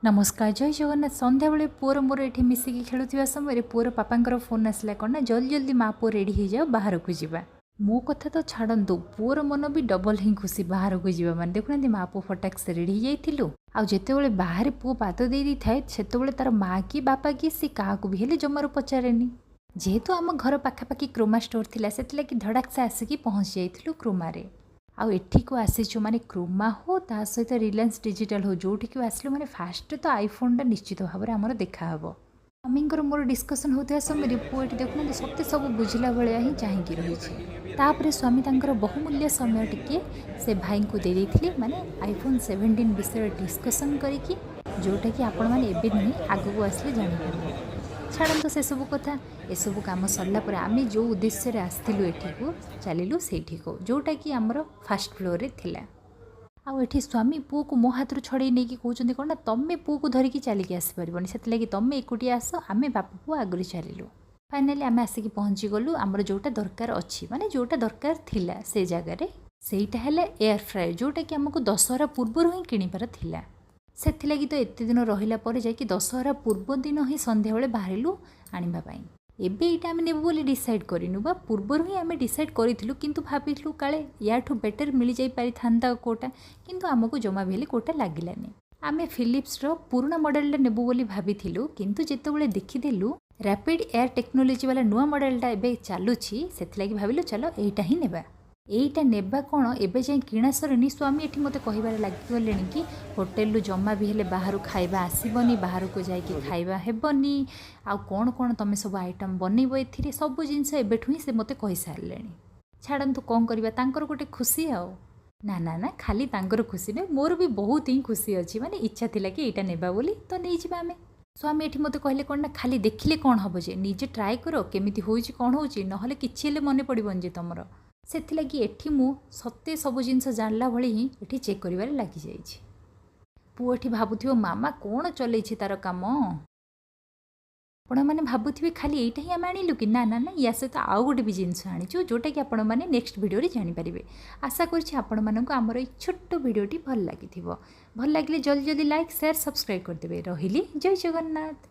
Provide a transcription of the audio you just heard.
ନମସ୍କାର, ଜୟ ଜଗନ୍ନାଥ। ସନ୍ଧ୍ୟାବେଳେ ପୁଅର ମୋର ଏଠି ମିଶିକି ଖେଳୁଥିବା ସମୟରେ ପୁଅର ବାପାଙ୍କର ଫୋନ୍ ଆସିଲା କ'ଣ ନା, ଜଲ୍ଦି ଜଲ୍ଦି ମା ପୁଅ ରେଡ଼ି ହେଇଯାଅ, ବାହାରକୁ ଯିବା। ମୋ କଥା ତ ଛାଡ଼ନ୍ତୁ, ପୁଅର ମନ ବି ଡବଲ୍ ହିଁ ଖୁସି ବାହାରକୁ ଯିବା ମାନେ। ଦେଖୁନାହାନ୍ତି, ମା ପୁଅ ଫଟାକ୍ସେ ରେଡ଼ି ହେଇଯାଇଥିଲୁ। ଆଉ ଯେତେବେଳେ ବାହାରେ ପୁଅ ପାଦ ଦେଇ ଦେଇଥାଏ, ସେତେବେଳେ ତାର ମା କି ବାପା କି ସେ କାହାକୁ ବି ହେଲେ ଜମାରୁ ପଚାରେନି। ଯେହେତୁ ଆମ ଘର ପାଖାପାଖି କ୍ରୋମା ଷ୍ଟୋର୍ ଥିଲା, ସେଥିଲାଗି ଧଡ଼ାକ୍ସେ ଆସିକି ପହଞ୍ଚି ଯାଇଥିଲୁ କ୍ରୋମାରେ। ଆଉ ଏଠିକୁ ଆସିଛୁ ମାନେ କ୍ରୋମା ହଉ, ତା ସହିତ ରିଲାଏନ୍ସ ଡିଜିଟାଲ୍ ହଉ, ଯେଉଁଠିକୁ ଆସିଲୁ ମାନେ ଫାଷ୍ଟ ତ ଆଇଫୋନ୍ଟା ନିଶ୍ଚିତ ଭାବରେ ଆମର ଦେଖାହେବ। ସ୍ୱାମୀଙ୍କର ମୋର ଡିସ୍କସନ୍ ହେଉଥିବା ସମୟରେ ପୁଅ ଏଠି ଦେଖୁନାହାନ୍ତି, ସତେ ସବୁ ବୁଝିଲା ଭଳିଆ ହିଁ ଚାହିଁକି ରହିଛି। ତାପରେ ସ୍ୱାମୀ ତାଙ୍କର ବହୁମୂଲ୍ୟ ସମୟ ଟିକିଏ ସେ ଭାଇଙ୍କୁ ଦେଇ ଦେଇଥିଲେ, ମାନେ ଆଇଫୋନ୍ 17 ବିଷୟରେ ଡିସ୍କସନ୍ କରିକି, ଯେଉଁଟାକି ଆପଣମାନେ ଏବେ ନୁହେଁ, ଆଗକୁ ଆସିଲେ ଜାଣିପାରିବେ। ଛାଡ଼ନ୍ତୁ ସେସବୁ କଥା। ଏସବୁ କାମ ସରିଲା ପରେ ଆମେ ଯେଉଁ ଉଦ୍ଦେଶ୍ୟରେ ଆସିଥିଲୁ ଏଠିକୁ, ଚାଲିଲୁ ସେଇଠିକୁ, ଯେଉଁଟାକି ଆମର ଫାଷ୍ଟ ଫ୍ଲୋରରେ ଥିଲା। ଆଉ ଏଠି ସ୍ୱାମୀ ପୁଅକୁ ମୋ ହାତରୁ ଛଡ଼େଇ ନେଇକି କହୁଛନ୍ତି କ'ଣ ନା, ତମେ ପୁଅକୁ ଧରିକି ଚାଲିକି ଆସିପାରିବନି, ସେଥିଲାଗି ତମେ ଏକୁଟିଆ ଆସ, ଆମେ ବାପ ପୁଅ ଆଗରୁ ଚାଲିଲୁ। ଫାଇନାଲି ଆମେ ଆସିକି ପହଞ୍ଚିଗଲୁ ଆମର ଯେଉଁଟା ଦରକାର ଅଛି, ମାନେ ଯେଉଁଟା ଦରକାର ଥିଲା ସେ ଜାଗାରେ। ସେଇଟା ହେଲା ଏୟାର ଫ୍ରାୟର୍, ଯେଉଁଟାକି ଆମକୁ ଦଶହରା ପୂର୍ବରୁ ହିଁ କିଣିବାର ଥିଲା। ସେଥିଲାଗି ତ ଏତେ ଦିନ ରହିଲା ପରେ ଯାଇକି ଦଶହରା ପୂର୍ବ ଦିନ ହିଁ ସନ୍ଧ୍ୟାବେଳେ ବାହାରିଲୁ ଆଣିବା ପାଇଁ। ଏବେ ଏଇଟା ଆମେ ନେବୁ ବୋଲି ଡିସାଇଡ଼୍ କରିନୁ ବା ପୂର୍ବରୁ ହିଁ ଆମେ ଡିସାଇଡ଼୍ କରିଥିଲୁ, କିନ୍ତୁ ଭାବିଥିଲୁ କାଳେ ୟାଠୁ ବେଟର୍ ମିଳିଯାଇ ପାରିଥାନ୍ତା କେଉଁଟା। କିନ୍ତୁ ଆମକୁ ଜମା ବି ହେଲେ କେଉଁଟା ଲାଗିଲାନି। ଆମେ ଫିଲିପ୍ସର ପୁରୁଣା ମଡ଼େଲଟା ନେବୁ ବୋଲି ଭାବିଥିଲୁ, କିନ୍ତୁ ଯେତେବେଳେ ଦେଖିଦେଲୁ ରାପିଡ଼ ଏୟାର ଟେକ୍ନୋଲୋଜି ବାଲା ନୂଆ ମଡ଼େଲଟା ଏବେ ଚାଲୁଛି, ସେଥିଲାଗି ଭାବିଲୁ ଚାଲ ଏଇଟା ହିଁ ନେବା। ଏଇଟା ନେବା କ'ଣ, ଏବେ ଯାଏଁ କିଣା ସରିନି, ସ୍ୱାମୀ ଏଠି ମୋତେ କହିବାରେ ଲାଗିଗଲେଣି କି ହୋଟେଲରୁ ଜମା ବି ହେଲେ ବାହାରୁ ଖାଇବା ଆସିବନି, ବାହାରକୁ ଯାଇକି ଖାଇବା ହେବନି, ଆଉ କ'ଣ କ'ଣ ତୁମେ ସବୁ ଆଇଟମ୍ ବନେଇବ ଏଥିରେ, ସବୁ ଜିନିଷ ଏବେଠୁ ହିଁ ସେ ମୋତେ କହିସାରିଲେଣି। ଛାଡ଼ନ୍ତୁ, କ'ଣ କରିବା, ତାଙ୍କର ଗୋଟେ ଖୁସି। ଆଉ ନା ନା ନା, ଖାଲି ତାଙ୍କର ଖୁସି ନୁହେଁ, ମୋର ବି ବହୁତ ହିଁ ଖୁସି ଅଛି। ମାନେ ଇଚ୍ଛା ଥିଲା କି ଏଇଟା ନେବା ବୋଲି, ତ ନେଇଯିବା ଆମେ। ସ୍ୱାମୀ ଏଠି ମୋତେ କହିଲେ କ'ଣ ନା, ଖାଲି ଦେଖିଲେ କ'ଣ ହେବ ଯେ, ନିଜେ ଟ୍ରାଏ କର କେମିତି ହେଉଛି କ'ଣ ହେଉଛି, ନହେଲେ କିଛି ହେଲେ ମନେ ପଡ଼ିବନି ଯେ ତୁମର। ସେଥିଲାଗି ଏଠି ମୁଁ ସତେ ସବୁ ଜିନିଷ ଜାଣିଲା ଭଳି ହିଁ ଏଠି ଚେକ୍ କରିବାରେ ଲାଗିଯାଇଛି। ପୁଅ ଏଠି ଭାବୁଥିବ, ମାମା କ'ଣ ଚଲେଇଛି ତାର କାମ। ଆପଣମାନେ ଭାବୁଥିବେ ଖାଲି ଏଇଟା ହିଁ ଆମେ ଆଣିଲୁ କି? ନା ନା ନା, ୟା ସହିତ ଆଉ ଗୋଟେ ବି ଜିନିଷ ଆଣିଛୁ, ଯେଉଁଟାକି ଆପଣମାନେ ନେକ୍ସଟ ଭିଡ଼ିଓରେ ଜାଣିପାରିବେ। ଆଶା କରୁଛି ଆପଣମାନଙ୍କୁ ଆମର ଏଇ ଛୋଟ ଭିଡ଼ିଓଟି ଭଲ ଲାଗିଥିବ। ଭଲ ଲାଗିଲେ ଜଲ୍ଦି ଜଲ୍ଦି ଲାଇକ୍, ସେୟାର, ସବସ୍କ୍ରାଇବ୍ କରିଦେବେ। ରହିଲି, ଜୟ ଜଗନ୍ନାଥ।